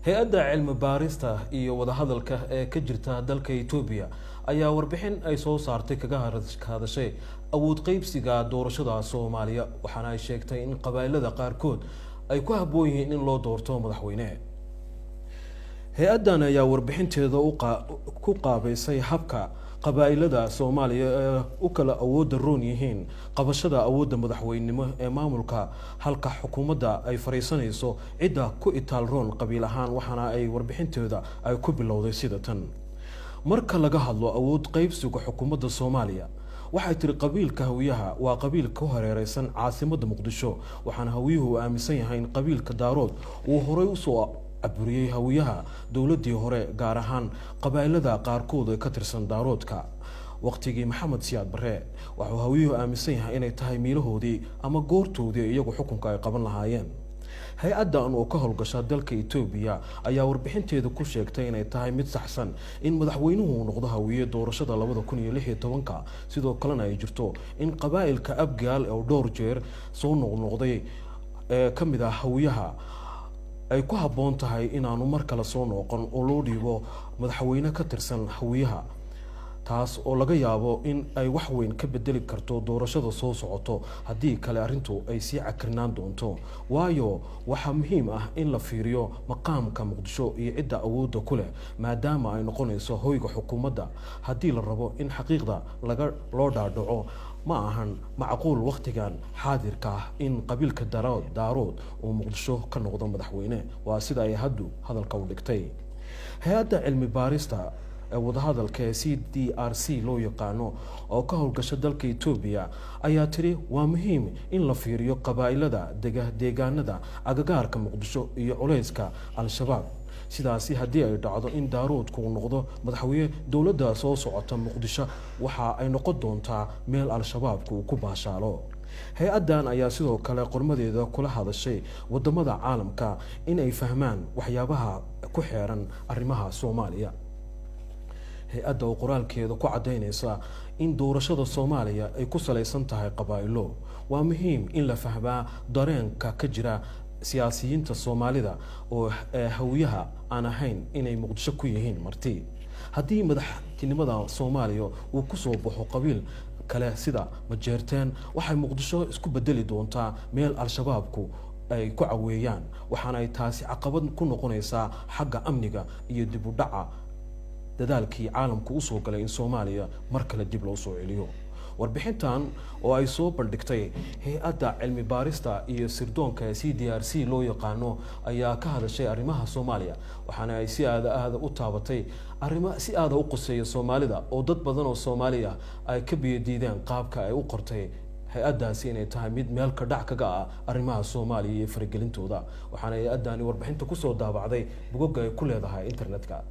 Hay-adda cilmi baarista iyo wadahadalka ee ka jirta dalka Etoobiya ayaa warbixin ay soo saartay kaga hadashay awood qeybsiga doorashada Soomaaliya, waxaana ay sheegtay in qabaa'ilada qaarkood ay ku habboon yihiin in loo doorto madaxweyne. Hay-addan ayaa warbixinteeda ku qaabaysay habka qabaa'ilada Soomaaliya ee u kala awoodda roon yihiin qabashada awoodda madaxweynenimo ee maamulka, halka xukuumadda ay fariisanayso cidda ku itaal roon qabiil ahaan. Waxaana ay warbixinteeda ay ku bilowday sida tan: marka laga hadlo awood qaybsiga xukuumadda Soomaaliya, waxay tiri, qabiilka Hawiyaha waa qabiil ku hareereysan caasimadda Muqdisho, waxaana Hawiyuhu uu aaminsan yahay in qabiilka Daarood uu horey usoo caburiyey Hawiyaha dowladdii hore, gaar ahaan qabaa'ilada qaarkood ee ka tirsan Daaroodka waqtigii Maxamed Siyaad Barre. Waxuu Hawiyuhu aaminsan yahay inay tahay miilahoodii ama goortoodii iyagu xukunka ay qaban lahaayeen. Hay-addan oo ka howlgasha dalka Etoobiya ayaa warbixinteeda ku sheegtay inay tahay mid saxsan in madaxweynuhu uu noqdo Hawiye doorashada 2016-ka. Sidoo kalena ay jirto in qabaa'ilka Abgaal oo dhowr jeer soo noqnoqday ee ka mid ah Hawiyaha ay ku habboon tahay inaanu mar kale soo noqon oo loo dhiibo madaxweyne ka tirsan Hawiyaha, taas oo laga yaabo in ay wax weyn ka bedeli karto doorashada soo socoto. Haddii kale arrintu ay sii cakirnaan doonto, waayo waxaa muhiim ah in la fiiriyo maqaamka Muqdisho iyo cidda awoodda ku leh, maadaama ay noqonayso hoyga xukuumadda. Haddii la rabo in xaqiiqda laga loo dhaadhaco, ma ahan macquul wakhtigan xaadirka ah in qabiilka Daarood uu Muqdisho ka noqdo madaxweyne, waa sida ay haddu hadalka u dhigtay. Hay-adda cilmi baarista ee wadahadalka ee CDRC loo yaqaano oo ka howlgasha dalka Etoobiya ayaa tiri, waa muhiim in la fiiriyo qabaa'ilada dega deegaanada agagaarka Muqdisho iyo culayska Al-Shabaab. Sidaasi haddii ay dhacdo in Daaroodku uu noqdo madaxweyne dowladda soo socota, Muqdisho waxa ay noqon doontaa meel Al-Shabaabku uu ku baashaalo. Hay-addan ayaa sidoo kale qormadeeda kula hadashay wadamada caalamka in ay fahmaan waxyaabaha ku xeeran arrimaha Soomaaliya. Hay-adda oo qoraalkeeda ku caddaynaysa in doorashada Soomaaliya ay ku salaysan tahay qabaa'ilo, waa muhiim in la fahmaa dareenka ka jira siyaasiyiinta Soomaalida oo Hawiyaha aan ahayn inay Muqdisho ku yihiin marti. Haddii madaxtinimada Soomaaliya uu kusoo baxo qabiil kale sida Majeerteen, waxay Muqdisho isku bedeli doontaa meel Al-Shabaabku ay ku caweeyaan, waxaana ay taasi caqabad ku noqonaysaa xagga amniga iyo dib u dhaca dadaalkii caalamku usoo galay in Soomaaliya mar kale dib loo soo celiyo. Warbixintan oo ay soo bandhigtay hay-adda cilmi baarista iyo sirdoonka ee CDRC loo yaqaano ayaa ka hadashay arrimaha Soomaaliya, waxaana ay si aada aada u taabatay arrimo si aada u quseeya Soomaalida, oo dad badan oo Soomaaliya ay ka biyadiideen qaabka ay u qortay hay-addaasi inay tahay mid meel ka dhac kaga ah arrimaha Soomaaliya iyo faragelintooda. Waxaana hay-addani warbixinta kusoo daabacday bogagga ay ku leedahay internetka.